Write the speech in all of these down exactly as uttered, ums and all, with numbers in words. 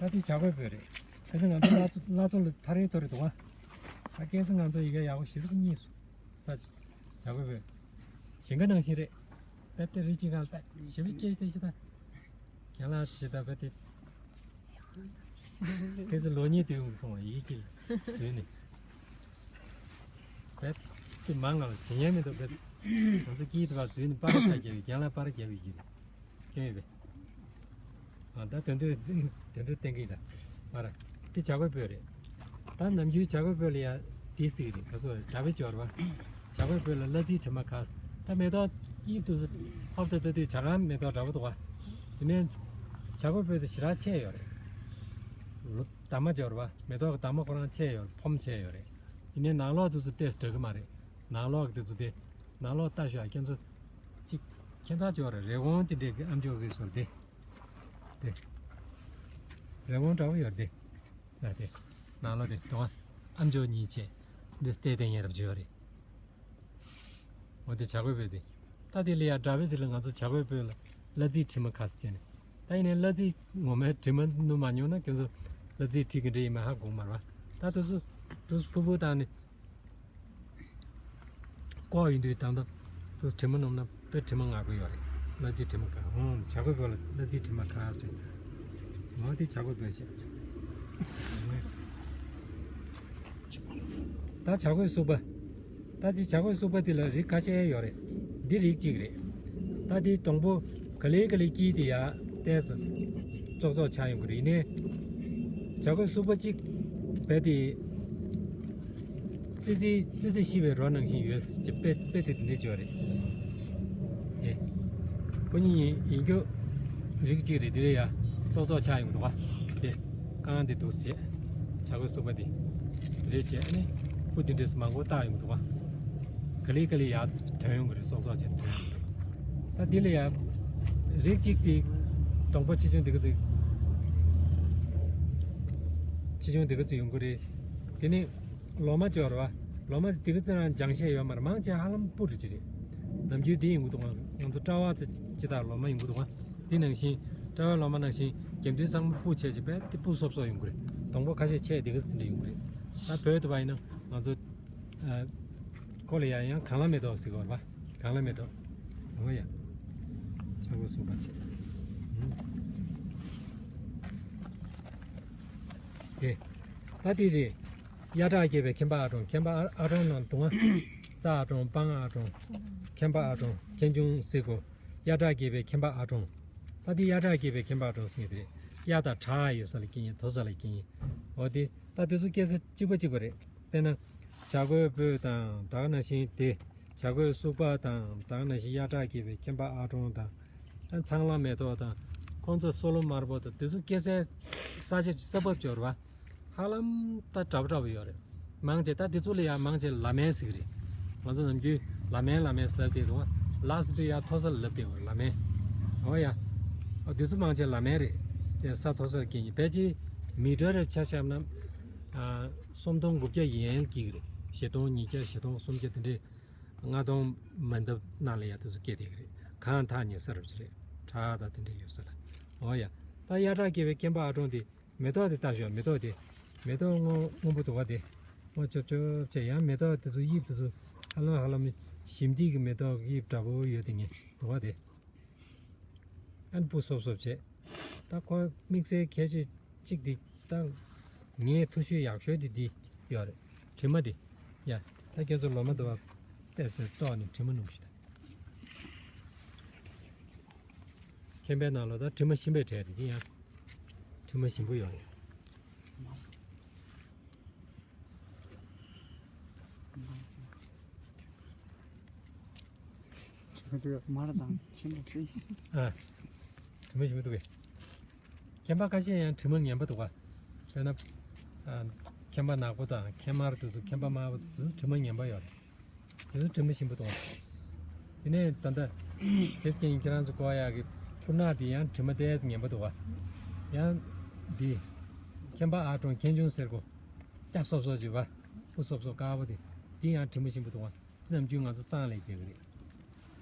ད་དེ་བྱ་རྒོད་སྤོས་རེད། ཁ་སང་ང་ཚོ་བླ་མཚོ་བླ་མཚོ་ལ་ཐག་རིང་ཐོར་རེད་འདུག་ཨ། ད་ཁ་སང་ང་ཚོ་ཡི་གེ་ཡག་པོ་ཞེ་པོ་ཅིག་རྙེད་སོང་། ས་བྱ་རྒོད་སྤོས། ཞིང་ཁ་ནང་བཞིན་རེད། དཔེ་དེ་རི་གཅིག་གང་དཔེ་ཞེ་པོ་སྐྱེས་ཏེ་ཤི་ད། རྒན་ལགས་ཇི་ལྟར་དཔེ་དེ། ཁ་སང་ལོ་གཉིས་དུས་ཡོང་སོང་བ་ཡིད་ཀྱིས་བཟོས་ནས། དཔེ་དེ་མང་ང་ལ་བྱེད་ཉན་མི་འདུག་དཔེ། ང་ཚོ་སྐྱིད་དུ་བ་བཟོས་ནས་པར་ཁ་རྒྱབ་ཡོད། རྒན་ལགས་པར་རྒྱབ་ཡོད་ཀྱི་རེད། སྐྱོན་ཡོད་པས། ཨ་ད་དོན་དུ་དོན་དུ་བསྟན་གྱི་ཡིན་ད། ཨ་ར། དེ་བྱ་རྒོད་སྤོས་རེད། ད་ནམ་རྒྱུན་བྱ་རྒོད་སྤོས་ལ་ཡ་དེ་སྲིད་རེད། ག་སོ་རེད། དྲ་བའི་སྦྱོར་བ། བྱ་རྒོད་སྤོས་ལ་གླ་རྩིའི་དྲི་མ་ཁ། ད་མེ་ཏོག་དབྱིབས་དུ་སུ་ཧོབ་ཏེ་ལྟ་དུས་བྱ་རྐང་མེ་ཏོག་འདྲ་པོ་འདུག་བ། དེ་ནས་བྱ་རྒོད་སྤོས་དེ་ཞེ་དྲག་ཆེ་ཡོད་རེད། ལོ་འདབ་མ་སྦྱོར་བ། མེ་ཏོག་གི་འདབ་མ་ཁོ་རང་ཆེ་ཡོད་རེད། ཕོམ་ཆེ་ཡོད་རེད། དེ་ནས་ནང་ལོགས་དུ་སུ་ཏོག་ཙམ་འདྲ་གི་མ་རེད། ནང་ལོགས་ཀྱི་དེ་ཚོ་དེ། ནང་ལོགས་ལྟ་ཤོག་ཁྱེད་ཚོ། ཅིག་ཁྱད་མཚར་ཅིག་ཡོད་རེད། རི་བོང་དེ་འདྲས་ཀྱི་ཨ་མཆོག་གི་ཟུར་དེ། དེ། རི་བོང་འདྲ་པོ་ཡོད་རེད་དེ། ན་དེ། ནང་ལོགས་དེ་དོང་ཨ་མཆོག་གཉིས་བྱས། འདི་སྟེ་དེ་ཉེ་རབས་ཅིག་ཡོད་རེད། འོ་དེ་བྱ་རྒོད་སྤོས་དེ། ད་དེ་ལ་ཡ་དྲ་བའི་དེ་ལ་ང་ཚོ་བྱ་རྒོད་སྤོས་ལ་གླ་རྩིའི་དྲི་མ་ཁ་ཟེར་བྱས་ནས། ད་ཡིན་ནའི་གླ་རྩིའི་ངོ་མའི་དྲི་མ་བསྣུན་མ་མྱོང་ན་ཁྱོད་ཚོ་གླ་རྩིའི་དྲི་གི་འདྲ་ཡིན་མིན་ཧ་གོ་མ་རེད་བ། ད་དུས་སུ་དུས་སུ་ཕུར་བུ་བཏང་ནས། ལྐོག་ཡིན་དུས་ད་ལྟ་དུས་དྲི་མ་སྣོམ་ན་དཔེ་དྲི་མ་ངར་པོ་ཡོད་རེད། གླ་རྩིའི་དྲི་མ་ཁ། ཨོ་བྱ་རྒོད་སྤོས་ལ་གླ་རྩིའི་དྲི་མ་ཁ་ཟེར། འོ་དེ་བྱ་རྒོད་སྤོས་བྱས། ད་བྱ་རྒོད་སུག་པ། ད་དེ་བྱ་རྒོད་སུག་པ་དེ་ལ་རིགས་ཁ་ཤས་ཡོད་རེད། འདི་རིགས་གཅིག་རེད། ད་དེ་སྡོང་པོ་ག་ལེ་ག་ལེ་སྐྱེས་ཏེ་ཡ་ཏོག་ཙམ་ཙོག་ཙོག་ཆགས་ཡོང་གི་རེད། ཡིན་ནའི་བྱ་རྒོད་སུག་པ་གཅིག་རྦད་དེ་ཙི་ཙི་ཙི་ཙི་ཤི་བའི་རོ་ནང་བཞིན་ཡོད་ཅེས་དཔེ་དཔེ་དེ་དེ་འདྲས་བརྗོད་རེད། དེ་ཁོ་གཉིས་ཡིན་ཡིན་རྒྱུ་རིགས་གཅིག་རེད། དེ་ལས་ཡ་ཙོག་ཙོག་ཆགས་ཡོང་གི་འདུག་ག་དེ་རྐང་དེ་འདུག་བྱས། བྱ་རྒོད་སུག་པ་དེ་རེད་བྱས། ཨ་ནི་སྤུ་དེ་འདྲས་མང་པོ་བཏགས་ཡོང་གི་འདུག་ག་ག་ལེ་ག་ལེ་ཡར་ཐོན་ཡོང་གི་རེད། ཙོག་ཙོག་བྱས་ཐོན་ཡོང་གི་རེད། ད་དེ་ལ་ཡ་རིགས་གཅིག་དེ་སྡོང་པོ་ཆེ་ཆུང་དེ་ག་ཚོད། ཆེ་ཆུང་དེ་ག་ཚོད་ཡོང་གི་རེད། དེ་ནས་ལོ་མ་སྦྱོར་བ། ལོ་མ་དེ་ག་ཚོད་རང་སྦྱང་ཤེས་ཡོད་མ་རེད། མང་ཆེ་ཧ་ལམ་སྤུ་རེད་ཅི་རེད། ནམ་རྒྱུན་དེ་ཡིན་གི་འདུག་ང་ཚོ་སྤྲ་བ་ཙི་ཅི་དང་ལོ་མ་ཡིན་གི་འདུག་དེ་ནང་བཞིན་སྤྲ་བའི་ལོ་མ་ནང་བཞིན་རྒྱབ་མདུན་ཚང་མ་སྤུ་བྱས་བྱས་པས་དེ་སྤུ་སོབ་སོབ་ཡོང་གི་རེད། སྡོང་པོ་ཁ་ཤས་ཆེ་དེ་ག་ཚོད་དེ་འདྲ་ཡོང་གི་རེད། ད་བོད་དུ་བ་ཡིན་ན་ང་ཚོ། ཨ། ཁོ་ལ་ཡང་ཡང་གངས་ལྷ་མེ་ཏོག་ཟེར་གི་ཡོད་རེད་པ། གངས་ལྷ་མེ་ཏོག་འོ་ཡ། ཆག་སྒོ་གསུམ་པ་བྱས། ཨུམ། དེ། ད་དེ་རེད། གཡའ་བྲག་སྐྱེས་པའི་མཁན་པ་ཨ་ཀྲོང་། མཁན་པ་ཨ་ཨ་ཀྲོང་ནང་དུང་ང་། རྩ་ཨ་ཀྲོང་། སྤང་ཨ་ཀྲོང་། མཁན་པ་ཨ་ཀྲོང་། མཁན་ཆུང་ཟེར་གོ། གཡའ་བྲག་སྐྱེས་པའི་མཁན་པ་ཨ་ཀྲོང་། ད་དེ་གཡའ་བྲག་སྐྱེས་པའི་མཁན་པ་ཨ་ཀྲོང་ཟེར་མཁན་དེ་རེད། གཡའ་དང་བྲག་ཡོད་ས་ལ་སྐྱེས་མཁན། དོ་ས་ལ་སྐྱེས་མཁན། འོ་དེ། ད་དེ་ཚོ་སྐྱེ་ས་གཅིག་པ་གཅིག་པ་རེད། དཔེར་ན། བྱ་རྒོད་སྤོས་དང་ད་ག་ནང་བཞིན་དེ། བྱ་རྒོད་སུག་པ་དང་ད་ག་ནང་བཞིན་གཡའ་བྲག་སྐྱེས་པའི་མཁན་པ་ཨ་ཀྲོང་དང་། ཚངས་ལྷ་མེ་ཏོག་དང་། ཁོང་ཚོ་སོ་ལོ་དམར་པོ་དང་དེ་ཚོ་སྐྱེ་སའི་ས་ཆ་ས་བབ་སྦྱོར་བ། ཧ་ལམ་ད་འདྲ་པོ་འདྲ་པོ་ཡོད་རེད། མང་ཆེ་ད་དེ་ཚོ་ལ་ཡང་མང་ཆེ་ལ་མན་ཟེར་གི་རེད། ང་ཚོ་ནམ་རྒྱུན་ལ་མན་ལ་མན་ཟེར་ལབ་བསྡད་འདུག་ག་ལ་ཟེར་དུས་ཡང་མཐོ་ས་ལ་ལབ་བསྡད་འདུག་ལ་མན། འོ་ཡ། འོ་དེ་ཚོ་མང་ཆེ་ལ་མན་རེད། དེ་ས་མཐོ་ས་ལ་སྐྱེ་མཁན། ཕལ་ཆེར་མི་ཊར་རེ་ཆ་བཞག་ན། ཨ། སུམ་སྟོང་དགུ་བརྒྱ་ཡན་ལ་སྐྱེ་གི་རེད། བཞི་སྟོང་ཉིས་བརྒྱ། བཞི་སྟོང་སུམ་བརྒྱ། དེ་འདྲའི་ལྔ་སྟོང་མ་འདབ་ནང་ལ་ཡ་དེ་ཚོ་སྐྱེ་བསྡད་ཀྱི་རེད། གངས་ཐག་ཉེ་ས་རུ་ཅིག་རེད། བྲག་དང་དེ་འདྲ་ཡོད་ས་ལ། འོ་ཡ། ད་གཡའ་བྲག་སྐྱེས་པའི་མཁན་པ་ཨ་ཀྲོང་དེ། མེ་ཏོག་དེ་ལྟ་ཤོག་མེ་ཏོག་དེ། མེ་ཏོག་སྔོ་སྔོན་པོ་འདུག་ག་དེ། སྔོ་ཅོབ་ཅོབ་བྱས། ཡང་མེ་ཏོག་དེ་ཚོ་དབྱིབས་དེ་ཚོ་ཧ་ལམ་ཧ་ལམ་ཞིམ་འདི་གི་མེ་ཏོག་གི་དབྱིབས་འདྲ་པོ་ཡོད་དེ་ངས་འདུག་ག་དེ། ཨ་ནི་སྤུ་སོབ་སོབ་བྱས། ད་ཁོ་དམིགས་བསལ་གལ་ཆེ་གཅིག་འདི་ད་ངའི་ཐུགས་ཤོས་ཡག་ཤོས་དེ་འདི་ཡོད་རེད། དྲི་མ་འདི། ཡ། ད་ཁྱོད་ཚོ་ལོ་མ་འདུག་ག་བལྟས་ཚེ་ལྟོགས་ནས་དྲི་མ་སྣོམ་ཤི་ད། མཁན་པའི་ནང་ལོགས་ད་དྲི་མ་ཞིམ་པའི་གྲས་རེད་འདི་ཡང་། དྲི་མ་ཞིམ་པོ་ཡོད་རེད། མར་དང་ཁྱིམ་པ་སྲིད། ཨ། དྲི་མ་ཞིམ་པོ་འདུག་གས། མཁན་པ་ཁ་ཤས་ཡང་དྲི་མ་ངན་པ་འདུག་ག་དཔེར་ན། ཨ། མཁན་པ་ནག་པོ་དང་མཁན་དམར་དེ་ཚོ། མཁན་པ་དམར་པོ་དེ་ཚོ་དྲི་མ་ངན་པ་ཡོད་རེད། དེ་ཚོ་དྲི་མ་ཞིམ་པོ་འདུག་ག་དེ་ནས་ད་ལྟ་ཁེ་སི་ཀེན་ཁྱེད་རང་ཚོ་བཀོག་ཡག་གི་ཕུར་ནག་དེ་ཡང་དྲི་མ་ཏོག་ཙམ་ངན་པ་འདུག་ག་ཡང་འདི། མཁན་པ་ཨ་ཀྲོང་། མཁན་ཆུང་ཟེར་གོ། སྐྱ་སོབ་སོབ་བྱེད་པ། སྤུ་སོབ་སོབ་དཀར་པོ་དེ། འདི་ཡང་དྲི་མ་ཞིམ་པོ་འདུག་ག་ནམ་རྒྱུན་ང་ཚོ་སྲང་ལ་རྒྱག་གི་རེད།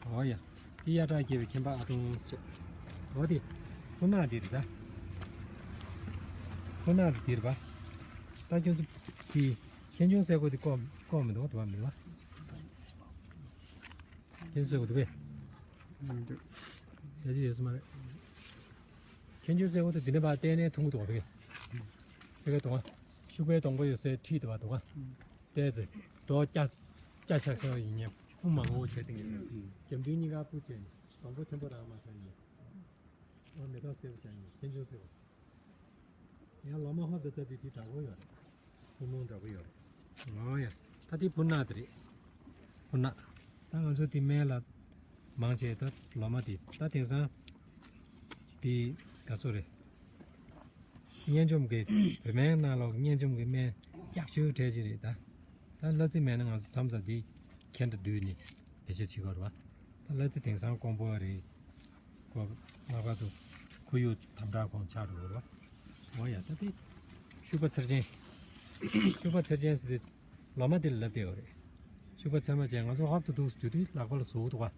འོ་ཡ། འདི་གཡའ་བྲག་སྐྱེས་པའི་མཁན་པ་ཨ་ཀྲོང་ཟེར། འོ་དེ། ཕུར་ནག་འདི་རེད་ད། ཁོ་ན་དེ་དེར་བ། ད་ཁྱོད་ཚོ་དེ་ཁྱེད་ཆུང་སེ་གོ་དེ་ཀོ་ཀོ་མི་འདུག་དུ་བ་མི་ལ། ཁྱེད་ཚོ་གོ་དུ་བས། ཡ་ཅི་ཡོད་སུ་མ་རེད། ཁྱེད་ཆུང་སེ་གོ་དེ་དེ་ནས་བ་ལྟས་ནས་ཐུང་གི་འདུག་བ་བས། དེ་ག་དུང་བ། ཤུག་པའི་སྡོང་པོ་ཡོད་སའི་ཁྲིད་དུ་བ་འདུག་བ། ལྟས་ཚེ། རྡོ་སྐྱ་སྐྱ་ཤག་ཤག་ཡིན་ཉེ་སྤུ་མང་པོ་བྱས་ཏེ་ངེས། རྒྱབ་མདུན་གཉིས་ཀ་སྤུ་བྱས་ནས་སྡོང་པོ་ཆེན་པོ་རང་མ་ཆགས་ཡིན། ཨོ་མེ་ཏོག་སེར་པོ་ཤར་ཡིན་ཁྱེད་ཆུང་སེ་གོ། ཡང་ལོ་མ་ཧོབ་ཏེ་ལྟ་དུས་དེ་འདྲ་པོ་ཡོད་རེད། ཐུན་མོང་འདྲ་པོ་ཡོད་རེད། ཨོ་ཡ། ད་དེ་བུ་ནག་དེ་རེད། བུ་ནག་ད་ང་ཚོ་དེ་སྨན་ལ་མང་ཆེ་ད་ལོ་མ་དེ་ད་དེང་སང་དེ་ག་ཚོད་རེད། གཉན་འཇོམས་ཀྱི་བོད་སྨན་ནང་ལོགས་གཉན་འཇོམས་ཀྱི་སྨན་ཡག་ཤོས་གྲས་ཅིག་རེད་ད། ད་གླ་རྩི་མེད་ན་ང་ཚོ་མཚམས་མཚམས་དེ་ཁྱེད་འདྲ་བསྡུས་ནས་བེད་སྤྱོད་བྱེད་དགོས་རེད་བ། ད་གླ་རྩི་དེང་སང་དཀོན་པོ་རེད། ཁོ་ལྷག་པར་དུ་ཁོར་ཡུག་དམ་དྲག་གོང་ཆགས་འགྲོ་གི་རེད་བ། འོ་ཡ་ད་དེ་ཤུག་པ་ཚེར་ཅན། ཤུག་པ་ཚེར་ཅན་ཟེར་དུས་ལོ་མ་དེ་ལ་ལབ་བསྡད་ཡོད་རེད། ཤུག་པ་ཚེར་མ་ཅན་ང་ཚོ་ཧོབ་ཏུ་འདུག་སེ་འཇུ་དུས་ལག་པ་ལ་ཟུག་འདུག་བ།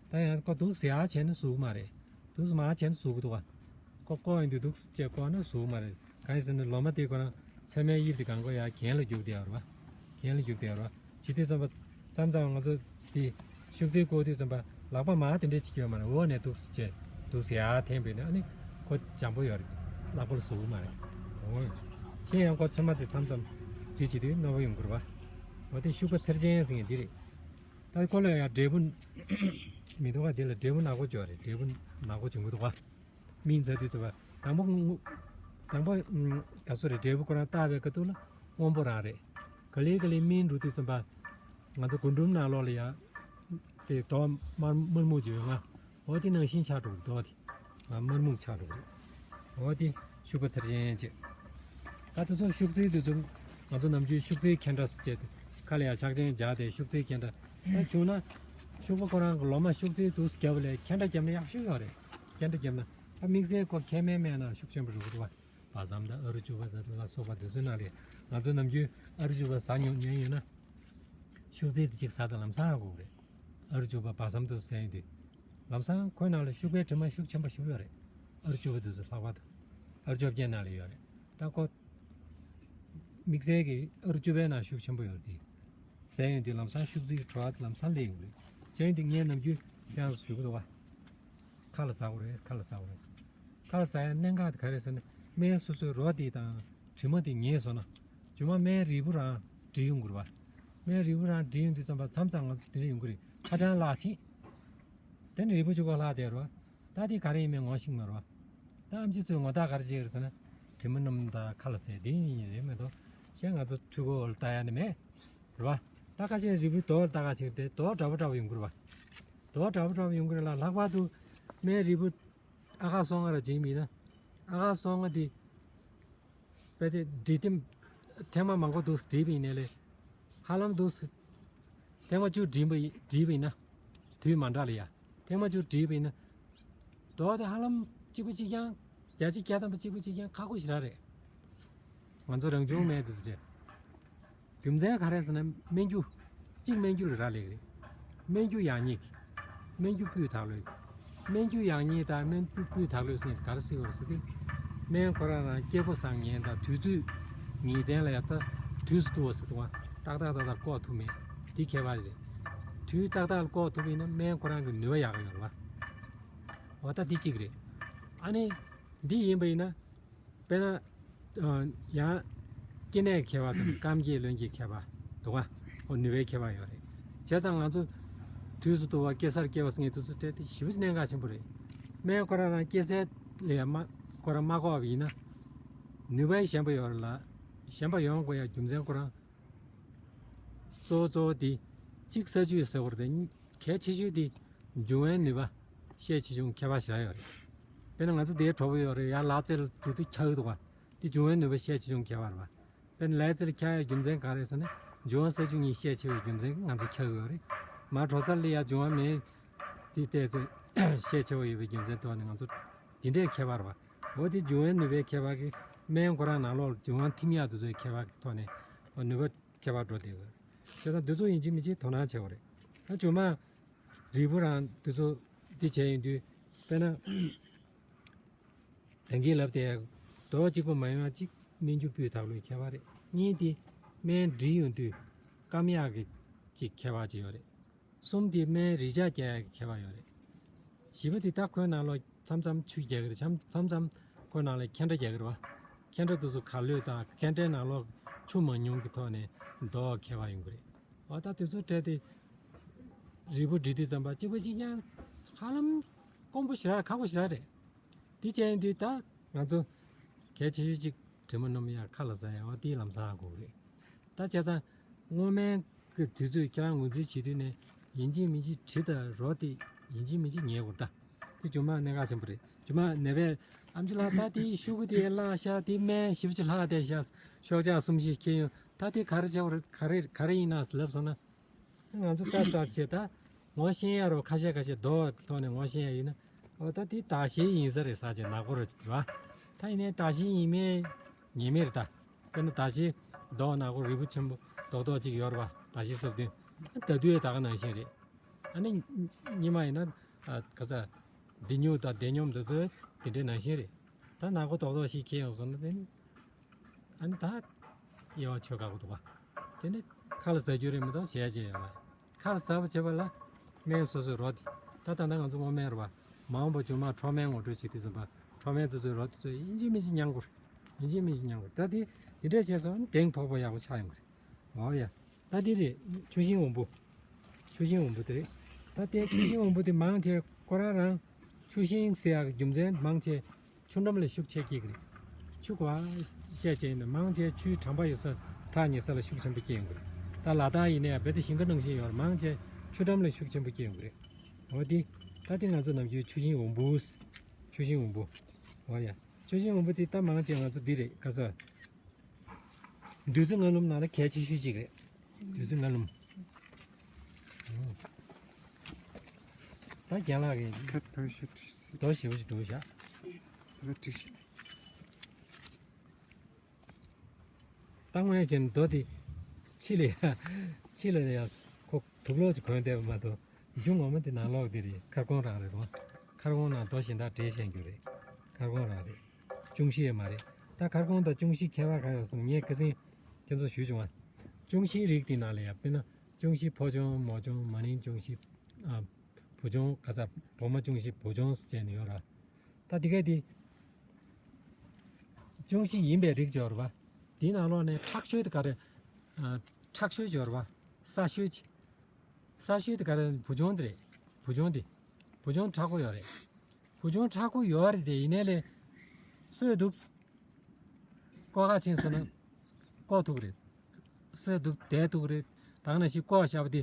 ད་ཡང་ཁོ་འདུག་ཟེར་ཡ་བྱས་ན་ཟུག་མ་རེད། འདུག་སེ་མ་བྱས་ན་ཟུག་འདུག་བ། ཁོ་བཀོག་ཡོང་དུས་འདུག་སེ་བྱས་བཀོག་ན་ཟུག་མ་རེད། གང་ཡིན་ཟེར་ན་ལོ་མ་དེ་ཁོ་རང་ཚེར་མའི་དབྱིབས་དེ་གང་གོ་ཡ་གྱེན་ལ་རྒྱུག་བསྡད་ཡོད་རེད་བ། གྱེན་ལ་རྒྱུག་བསྡད་ཡོད་རེད་བ། བྱེད་དུས་ཙམ་པ་མཚམས་མཚམས་ང་ཚོ་དེ་ཤུག་རྩི་བཀོག་དུས་ཙམ་པ་ལག་པ་མར་དེ་འདྲས་བྱེད་ཀྱི་ཡོད་མ་རེད། འོག་ནས་འདུག་སེ་བྱས་འདུག་སེ་ཡར་འཐེན་པས་ན་ཨ་ནི་ཁོ་འཇམ་པོ་ཡོད་རེད། ལག་པ་ལ་ཟུག་མ་རེད། འོ་གཞན་ཡང་ཁོ་ཚེར་མ་དེ་མཚམས་མཚམས་དེ་བྱེད་དུས་རྣོ་པོ་ཡོང་གི་རེད་བ། འོ་དེ་ཤུག་པ་ཚེར་ཅན་ཟེར་མཁན་འདི་རེད། ད་ཁོ་ལ་ཡང་འབྲས་བུ་མི་འདུག་ག་དེ་ལ་འབྲས་བུ་ནག་པོ་བྱོས་རེད། འབྲས་བུ་ནག་པོ་བྱུང་གི་འདུག་ག་སྨིན་ཚར་དུས་ཙམ་པ་དང་པོ་དངུ་དང་པོ་ཨུམ་ག་ཚོད་རེད། འབྲས་བུ་ཁོ་རང་བཏགས་པའི་སྐབས་དུས་ལ་སྔོན་པོ་རང་རེད། ག་ལེ་ག་ལེ་སྨིན་འགྲོ་དུས་ཙམ་པ་ང་ཚོ་རྒུན་འབྲུམ་ནང་ལོགས་ལ་ཡ་དེ་རྡོ་དམར་དམར་སྨུག་ཅིག་ཡོད་ང་། འོ་དེ་ནང་བཞིན་ཆགས་འགྲོ་གི་རྡོ་དེ་ང་དམར་སྨུག་ཆགས་འགྲོ་གི་རེད། འོ་དེ་ཤུག་པ་ཚེར་ཅན་ཅེས། ད་དེ་ཚོ་ཤུག་རྩི་དེ་ཚོ་ང་ཚོ་ནམ་རྒྱུན་ཤུག་རྩིའི་ཁེན་ཏྲ་ཟེར་བྱས་ཏེ་ཁ་ལ་ཡ་ཕྱག་ཆེན་སྦྱར་ཏེ་ཤུག་རྩིའི་ཁེན་ཏྲ་ད་བྱུང་ན་ཤུག་པ་ཁོ་རང་གི་ལོ་མ་ཤུག་རྩི་དུས་སུ་བརྒྱབ་པ་ལས་ཁེན་ཏྲ་བརྒྱབ་ན་ཡག་ཤོས་ཡོད་རེད། ཁེན་ཏྲ་བརྒྱབ་ན་ད་དམིགས་བསལ་ཁོ་མཁལ་མའི་སྨན་ནང་ཤུགས་ཆེན་པོ་རུ་རུ་བ། བ་ཟམ་དང་ཨ་རུ་བཅུ་པ་དང་དེ་ལ་སོགས་པ་དེ་ཚོའི་ནང་ལས་ང་ཚོ་ནམ་རྒྱུན་ཨ་རུ་བཅུ་པ་ཟ་མྱོང་མྱོང་ཡོད་ན། ཤུག་རྩི་དེ་གཅིག་ཟ་དང་ལམ་སང་ཨ་དགོས་རེད། ཨ་རུ་བཅུ་པ་བ་ཟམ་དུ་ཟ་ཡོང་དུས། ལམ་སང་ཁོའི་ནང་ལ་ཤུག་པའི་དྲི་མ་ཤུགས་ཆེན་པོ་ཞིག་ཡོད་རེད། ཨ་རུ་བཅུ་པ་དེ་ཚོ་ལྷག་པར་དུ། ཨ་རུ་བཅོ་བརྒྱད་ནང་ལ་ཡོད་རེད། ད་ཁོ། དམིགས་བསལ་གྱི་ཨ་རུ་བཅུ་པའི་ནང་ཤུགས་ཆེན་པོ་ཡོད་རེད་དེ། ཟ་ཡོང་དུས་ལམ་སང་ཤུག་རྩི་གི་བྲོ་བ་དེ་ལམ་སང་སླེབས་ཡོང་རེད། བྱས་ཡོང་དུས་ངས་ནམ་རྒྱུན་ཁྱེད་རང་ཚོ་ཞུ་གི་འདུག་བ། ཁ་ལ་ཟ་དགོས་རེད། ཁ་ལ་ཟ་དགོས་རེད། ཁ་ལ་ཟ་ཡ་གནད་འགག་དེ་ག་རེ་ཟེར་ན་སྨན་སོ་སོའི་རོ་དེ་དང་དྲི་མ་དེ་ངེས་སོང་ན་རྗེས་མ་སྨན་རིལ་བུ་རང་འདྲིས་ཡོང་གི་རེད་བ། སྨན་རིལ་བུ་རང་འདྲིས་ཡོང་དུས་ཙམ་པ་མཚམས་མཚམས་ང་ཚོ་དེ་འདྲ་ཡོང་གི་རེད། ཁ་བྱང་བརླག་ཕྱིན། དེ་ནས་རིལ་བུ་གཅིག་པོ་ལྷག་བསྡད་རེད་བ། ད་དེ་ག་རེ་ཡིན་མིན་ངོ་ཤེས་ཀྱི་མ་རེད་བ། ད་ཨེམ་ཆི་ཚོས་ངོ་རྟགས་ག་རེ་བྱེད་ཀྱི་རེད་ཟེར་ན། དྲི་མ་སྣུམ་དང་ཁ་ལ་ཟས་དེ་ཡིན་རེད་མ་གཏོགས་གཞན་ང་ཚོ་འཕྲུལ་འཁོར་ལ་ལྟ་ཡ་ནི་མེད། རེད་བ། ད་ཁ་ཤས་རིལ་བུའི་རྡོ་ལ་ལྟ་ག་བྱེད་དེ་རྡོ་འདྲ་པོ་འདྲ་པོ་ཡོང་གི་རེད་བ། རྡོ་འདྲ་པོ་འདྲ་པོ་ཡོང་གི་རེད་ལ། ལྷག་པར་དུ་སྨན་རིལ་བུ་ཨ་ཁ་སོ་ལྔ་ར་བྱིན་པ་ཡིན་ན། ཨ་ཁ་སོ་ལྔ་དེ། དཔེ་དེ་འདྲིས་ཐེངས་ཐེངས་མ་མང་པོ་འདུག་སེ་བསྒྲིལ་བ་ཡིན་ནའི་ལས། ཧ་ལམ་འདུག་སེ་ཐེངས་མ་བཅུ་བསྒྲིལ་བ་ཡིན་བསྒྲིལ་བ་ཡིན་ན། དུས་མ་འདྲ་ལ་ཡ། ཐེངས་མ་བཅུ་བསྒྲིལ་བ་ཡིན་ན། རྡོ་དེ་ཧ་ལམ་གཅིག་པ་གཅིག་རྐྱང་། བརྒྱ་ཆ་བརྒྱ་ཐམ་པ་གཅིག་པ་གཅིག་རྐྱང་ཁག་པོ་ཞེ་དྲག་རེད། ང་ཚོ་རང་བྱུང་སྨན་དེ་ཚོ་རེད། རྒྱུ་མཚན་ག་རེ་ཟེར་ན་སྨན་རྒྱུ། གཅིག་སྨན་རྒྱུ་ལ་རག་ལས་ཀྱི་རེད། སྨན་རྒྱུ་ཡག་ཉེས་ཀྱི། སྨན་རྒྱུ་སྤུས་དག་ལོས་ཀྱི། སྨན་རྒྱུ་ཡག་ཉེས་དང་སྨན་རྒྱུ་སྤུས་དག་ལོས་ཟེར་ག་རེ་ཟེར་བ་ཟེར་ཏེ། སྨན་ཁོ་རང་རང་སྐྱེ་སྒོ་བཟང་ངན་དང་དུས་ཚོད་ངེས་གཏན་ལ་ཡ་ད་དུས་སུ་བཏུ་བ་ཟེར་དུས་ཏག་ཏག་ཏག་ཏག་བཀོག་ཐུབ་མེད། འདི་ཁྱད་པར་རེད། དུས་ཏག་ཏག་ལ་བཀོག་ཐུབ་པ་ཡིན་ན་སྨན་ཁོ་རང་གི་ནུས་པ་ཡག་ག་ཡོད་རེད་བ། འོ་ད་འདི་གཅིག་རེད། ཨ་ནི། འདི་ཡིན་པ་ཡིན་ན། དཔེར་ན། ཡང་། སྐྱེ་གནས་ཁྱད་པར་དང་སྐམ་སྐྱེས་རློན་སྐྱེས་ཁྱད་པར་འདུག་ག་འོ་ནུས་པའི་ཁྱད་པར་ཡོད་རེད། བྱས་ཙང་ང་ཚོ་དུས་སུ་བཏུ་བ་སྐྱེ་སར་སྐྱེ་བ་ཟེར་མཁན་དེ་ཚོ་སྤྲད་དེ་ཞེ་པོ་ཅིག་གནད་འགག་ཆེན་པོ་རེད། སྨན་ཁོ་རང་རང་སྐྱེ་སར་ལ་ཡང་མ་ཁོ་རང་མ་བཀོག་པ་ཡིན་ན། ནུས་པ་ཞན་པ་ཡོད་རེད་ལ། ཞན་པ་ཡོང་དགོས་ཡ་རྒྱུ་མཚན་ཁོ་རང་། གཙོ་བོ་གཙོ་བོ་དེ། གཅིག་ས་བཅུད་ཟེར་བ་རེད་དེ། གལ་ཆེ་ཤོས་དེ། འབྱུང་བའི་ནུས་པ། ཤས་ཆེ་ཆུང་ཁྱད་པར་ཞེ་དྲག་ཡོད་རེད། དཔེར་ན་ང་ཚོ་དེའི་གྲོགས་པོ་ཡོད་རེད་ཡ་ལག་རྩལ་དུ་དུ་འཁྱག་གི་འདུག་ག་དེ་འབྱུང་བའི་ནུས་པ་ཤས་ཆེ་ཆུང་ཁྱད་པར་རེད་བ། དཔེར་ན་ལག་རྩལ་འཁྱག་ཡའི་རྒྱུ་མཚན་ག་རེ་ཟེར་ན། འབྱུང་བ་ས་བཅུད་གཉིས་ཤས་ཆེ་བའི་རྒྱུ་མཚན་གྱིས་ང་ཚོ་འཁྱག་གི་ཡོད་རེད། མར་དྲོ་ཚར་ལ་ཡ་འབྱུང་བ་མེད། དེ་བལྟས་ཚེ་ཤས་ཆེ་བ་ཡོད་པའི་རྒྱུ་མཚན་ཐོག་ནས་ང་ཚོ་དེ་འདྲའི་ཁྱད་པར་བ། འོ་དེ་འབྱུང་བའི་ནུས་པའི་ཁྱད་པར་གྱིས་སྨན་ཁོ་རང་ནང་ལོགས་འབྱུང་བ་ཐིམ་ཡག་དེ་ཚོའི་ཁྱད་པར་གྱི་ཐོག་ནས་འོ་ནུས་པ་ཁྱད་པར་འགྲོ་བསྡད་ཡོད། བྱས་ཙང་འདི་ཚོ་ཡིན་གཅིག་མིན་གཅིག་དོ་སྣང་བྱེད་དགོས་རེད། ད་རྗེས་མ་རིལ་བུ་རང་འདི་ཚོ་འདི་བྱས་ཡོང་དུས་དཔེར་ན། ད་གིན་ལབ་དེ་རྡོ་གཅིག་པོ་མ་ཡོང་ཡ་གཅིག་སྨན་རྒྱུ་སྤུས་དག་ལོའི་ཁྱད་པར་རེད། གཉིས་དེ་སྨན་སྦྲིད་ཡོང་དུས་སྐམ་ཡག་གི་ཅིག་ཁྱད་པར་ཅིག་ཡོད་རེད། གསུམ་དེ་སྨན་རེག་བྱ་རྒྱག་ཡག་གི་ཁྱད་པར་ཡོད་རེད། བཞི་པ་དེ་ད་ཁོའི་ནང་ལོགས་མཚམས་མཚམས་ཆུ་རྒྱག་གི་རེད། མཚམས་མཚམས་མཚམས་ཁོའི་ནང་ལ་ཁེན་ཁྲ་རྒྱག་གི་རེད་བ། ཁེན་ཁྲ་དེ་ཚོ་ག་ལོས་དང་ཁེན་ཁྲའི་ནང་ལོགས་ཆུ་མང་ཉུང་གི་ཐོག་ནས་མདོག་ཁྱད་པར་ཡོང་གི་རེད། འོ་ད་དེ་ཚོ་སྤྲད་དེ་རིལ་བུ་སྦྲིད་དུས་ཙམ་པ་གཅིག་པ་གཅིག་རྐྱང་ཧ་ལམ་དཀོན་པོ་ཞེ་དྲག་ཁག་པོ་ཞེ་དྲག་རེད། དེ་བྱས་ཡིན་དུས་ད་ང་ཚོ་གལ་ཆེ་ཤོས་གཅིག་དྲི་མ་སྣོམ་ཡག་ཁ་ལག་ཟ་ཡག་འོ་དེའི་ལམ་སང་ཧ་གོ་གི་རེད། ད་བྱས་ཙང་སྔོ་སྨན་གི་དུས་ཚོད་ཁྱེད་རང་ངོས་འཛིན་བྱེད་དུས་ནས་ཡིན་གཅིག་མིན་གཅིག་དྲི་དང་རོ་དེ་ཡིན་གཅིག་མིན་གཅིག་ཉལ་དགོས་ད། དེ་རྒྱུ་མ་གནད་འགག་ཆེན་པོ་རེད། རྒྱུ་མ་ནད་པས་ཨམ་ཆི་ལགས་ད་དེའི་ཤོག་གུ་དེ་བརླག་ཤག་དེ་སྨན་ཞིབ་ཅིག་ལྷག་བསྡད་ཤག་ཤོག་ཆག་གསུམ་བཞི་ཁྱེར་ཡོང་ད་དེ་ག་རེ་བྱ་བར་ག་རེ་ག་རེ་ཡིན་ན་ལབ་སོང་ན། ང་ཚོ་ལྟ་ལྟ་བྱེད་ད་ངོ་ཤེས་ཡ་རོ་ཁ་ཤས་ཁ་ཤས་རྡོ་ཐོག་ནས་ངོ་ཤེས་ཡ་ཡིན་ན་འོ་ད་དེ་དག་ཤེས་ཡིན་ས་རེད་ས་ཆེ་ནག་པོ་རེད་ཅེས་བ། ད་ཡིན་ནའི་དག་ཤེས་ཡིན་མེད་ངེས་མེད་རེད་ད། དཔེར་ན་དག་ཤེས་རྡོ་ནག་པོ་རིལ་བུ་ཆེན་པོ་རྡོག་རྡོག་ཅིག་ཡོད་རེད་བ། དག་ཤེས་སོབ་དུས་ད་དུས་ཡ་ད་ག་ནང་བཞིན་རེད། ཨ་ནི་ཉི་མ་ཡིན་ན་ཨ་ག་ས་འདི་ཉུག་དང་བདེ་སྙོམས་འདི་ཚོ་དེ་འདྲའི་ནང་བཞིན་རེད། ད་ནག་པོ་རྡོག་རྡོག་ཞིག་ཁྱེར་ཡོང་སོང་ན་དེ་ནི། ཨ་ནི་ད་དབྱེ་བ་ཆོད་དཀའ་པོ་འདུག་བ། དེ་ནི་ཁ་ལ་ཟ་རྒྱུ་རེད་མི་འདུག་ཟེར་ཡ་ཅིག་ཡོད་མ་རེད། ཁ་ལ་ཟ་བ་བྱེད་པ་ལ་སྨན་སོ་སོའི་རོ་དེ། ད་ད་ལྟ་ང་ཚོ་སྔོ་སྨན་རེད་བ། མ་འོངས་པ་རྒྱུན་མ་ཁྲོག་སྨན་ངོ་སྤྲོད་བྱེད་དུས་ཙམ་པ་ཁྲོག་སྨན་དེ་ཚོའི་རོ་དེ་ཚོ་ཡིན་གཅིག་མིན་གཅིག་མྱང་དགོས་རེད། ཡིན་གཅིག་མིན་གཅིག་མྱང་དགོས་རེད། ད་དེ་དེ་འདྲས་བྱས་སོང་ན་གདེང་ཕོག་པ་ཡག་པོ་ཆགས་ཡོང་གི་རེད། འོ་ཡ། ད་དེ་རེད། ཆུ་ཤིང་འོམ་བུ། ཆུ་ཤིང་འོམ་བུ་དེ་རེད། ད་དེ་ཆུ་ཤིང་འོམ་བུ་དེ་མང་ཆེ་ཁོ་རང་རང་ཆུ་ཤིང་ཟེར་ཡག་གི་རྒྱུ་མཚན་མང་ཆེ་ཆུ་འགྲམ་ལ་ཤུགས་ཆེ་སྐྱེ་གི་རེད། ཆུ་ག་བ་བཤད་བྱས་ཡིན་ན་མང་ཆེ་ཆུའི་གྲམ་པ་ཡོད་ས་ཐག་ཉེ་ས་ལ་ཤུགས་ཆེན་པོ་སྐྱེ་ཡོང་གི་རེད། ད་ལ་དྭགས་ཡིན་ན་ཡང་རྦད་དེ་ཞིང་ཁ་ནང་བཞིན་ཡོད་རེད། མང་ཆེ་ཆུ་འགྲམ་ལ་ཤུགས་ཆེན་པོ་སྐྱེ་ཡོང་གི་རེད། འོ་དེ། ད་དེ་ང་ཚོ་ནམ་རྒྱུན་ཆུ་ཤིང་འོམ་བུ། ཆུ་ཤིང་འོམ་བུ། འོ་ཡ། ཆུ་ཤིང་འོམ་བུ་དེ་ད་མང་ཆེ་ང་ཚོ་འདི་རེད་ག་ས། བདུད་རྩི་མངར་ལུམ་ནང་ལ་གལ་ཆེ་ཤོས་གཅིག་རེད། བདུད་རྩི་མངར་ལུམ། ད་རྒན་ལགས་ཀྱིས་ཁ་ཐོར་ཞིག་བྲིས་སོང་། རྡོ་ཞེ་པོ་ཞིག་འདུག་བཞག་ཁ་བྲིས་ཤིག་ད་དངོས་གནས་བྱས་ན་རྡོ་དེ་ཕྱི་ལ་ཡ། ཕྱི་ལ་ཡ་ཁོ་དུག་ལོག་ཅིག་གོན་བསྡད་པ་མ་གཏོགས། རྒྱུ་ངོ་མ་དེ་ནང་ལོགས་དེ་རེད། མཁར་གོང་རང་རེད་རོ། མཁར་གོང་ནང་རྡོ་གཞན་དག་འདྲེས་བཞག་རྒྱུ་རེད། མཁར་གོང་རང་རེད། ཅུང་ཤི་ཡང་མ་རེད། ད་མཁར་གོང་དང་ཅུང་ཤི་ཁྱད་པར་གང་ཡོད་སོང་ངས་ཁ་སང་ཁྱེད་ཚོ་ཞུས་བྱུང་ང་། ཅུང་ཤིའི་རིགས་དེ་ནང་ལ་ཡང་དཔེར་ན་ཅུང་ཤི་ཕོ་ཅུང་མོ་ཅུང་མ་ནིང་ཅུང་ཤི། ཨ། བུ་ཅུང་ག་ས་བུ་མོ་ཅུང་ཤི་བུ་ཅུང་ཟེར་ནས་ཡོད་ར། ད་དེ་ག་དེ། ཅུང་ཤི་ཡིན་པའི་རིགས་ཅིག་ཡོད་རེད་པ། དེའི་ནང་ལོགས་ནས་ཁྲག་ཤོས་དེ་ག་རེ། ཨ། ཁྲག་ཤོས་ཅིག་ཡོད་རེད་པ། སྲ་ཤོས་ཅིག་སྲ་ཤོས་དེ་ག་རེ་བུ་ཆུང་དེ་རེད། བུ་ཆུང་དེ། བུ་ཆུང་མཁྲེགས་པོ་ཡོད་རེད། བུ་ཆུང་མཁྲེགས་པོ་ཡོད་རེད་དེ་ཡིན་ནའི་ལས། སོས་འདུག་ཀོ་ཁ་ཕྱིན་སོང་ན། ཀོ་ཐུག་རེད། སོས་འདུག་བསྡད་ཐུག་རེད། ད་ག་ནང་བཞིན་ཀོ་བཞག་པ་དེ།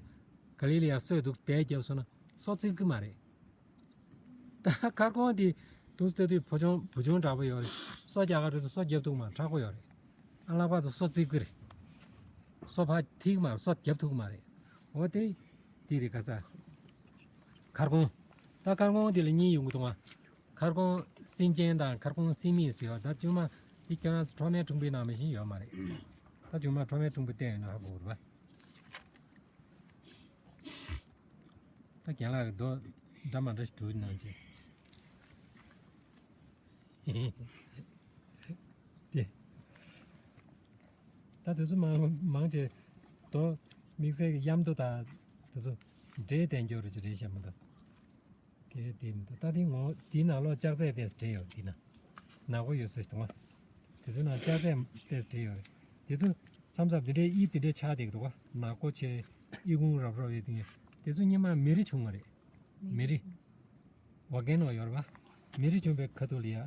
ག་ལེ་ལེ་ཡ་སོས་འདུག་བསྡད་རྒྱབ་སོང་ན། སོ་བརྩིགས་ཀྱི་མ་རེད། ད་མཁར་གོང་དེ་དུས་ལྟ་དུས་བུ་ཆུང་བུ་ཆུང་འདྲ་པོ་ཡོད་རེད། སོ་རྒྱག་ག་རེད་དུས་སོ་རྒྱབ་ཐུབ་མ་མཁྲེགས་པོ་ཡོད་རེད། ཨ་ལག་པ་དུ་སོ་བརྩིགས་ཀྱི་རེད། སོ་ཕ་ཐིག་མ་རེད། སོ་རྒྱབ་ཐུབ་མ་རེད། འོ་དེ། དེ་རེད་ག་ས། མཁར་གོང་། ད་མཁར་གོང་དེ་ལ་གཉིས་ཡོང་གི་འདུག་ཨ། མཁར་གོང་སྲིན་ཅན་དང་མཁར་གོང་སྲིན་མིག་ཟེར་ཡོད། ད་ཅུང་མ་དེ་ཁྱོད་རང་ཚོ་ཁྲོག་སྨན་ཕྲུ་གུའི་ནང་མི་ཤེས་ཡོད་མ་རེད། ད་ཅུང་མ་ཁྲོག་སྨན་ཕྲུ་གུ་བསྟན་ཡོད་ན་ཧ་གོ་རེད་པ། ད་རྒན་ལགས་ཀྱི་རྡོ་འདྲ་མ་འདྲ་ཞིག་བྲུས་གནང་ཅིག་དེ། ད་དེ་ཚོ་མང་མང་ཆེ་རྡོ་དམིགས་བསལ་གྱི་གཡམ་རྡོ་དང་དེ་ཚོ་འདྲེས་བསྟན་རྒྱུ་རེད་ཅེས་རེད་བཤད་མི་འདུག་གལ་དེ་མི་འདུག་ད་དེ་ངོ་དེའི་ནང་ལོགས་ལྕགས་རྫས་དེ་འདྲེས་ཡོད་དེ་ན། ནག་པོ་ཡོད་ས་ཞིག་འདུག་ཨ། དེ་ཚོའི་ནང་ལྕགས་རྫས་ཏེས་བྲིས་ཡོད་རེད། དེ་ཚོ་མཚམས་མཚམས་དེ་འདྲའི་དབྱིབས་དེ་འདྲའི་ཆགས་བསྡད་ཀྱི་འདུག་ག་ནག་པོ་ཆེ་ཨི་ཁུང་རབ་རོབ་ཡོད་དེ། དེ་ཚོ་སྔོན་མ་མེ་རི་བྱུང་བ་རེད། མེ་རི། ཝོལ་ཀེ་ནོ་ཡོད་རེད་པ། མེ་རི་བྱུང་བའི་ཁ་ཐུག་ལ་ཡ།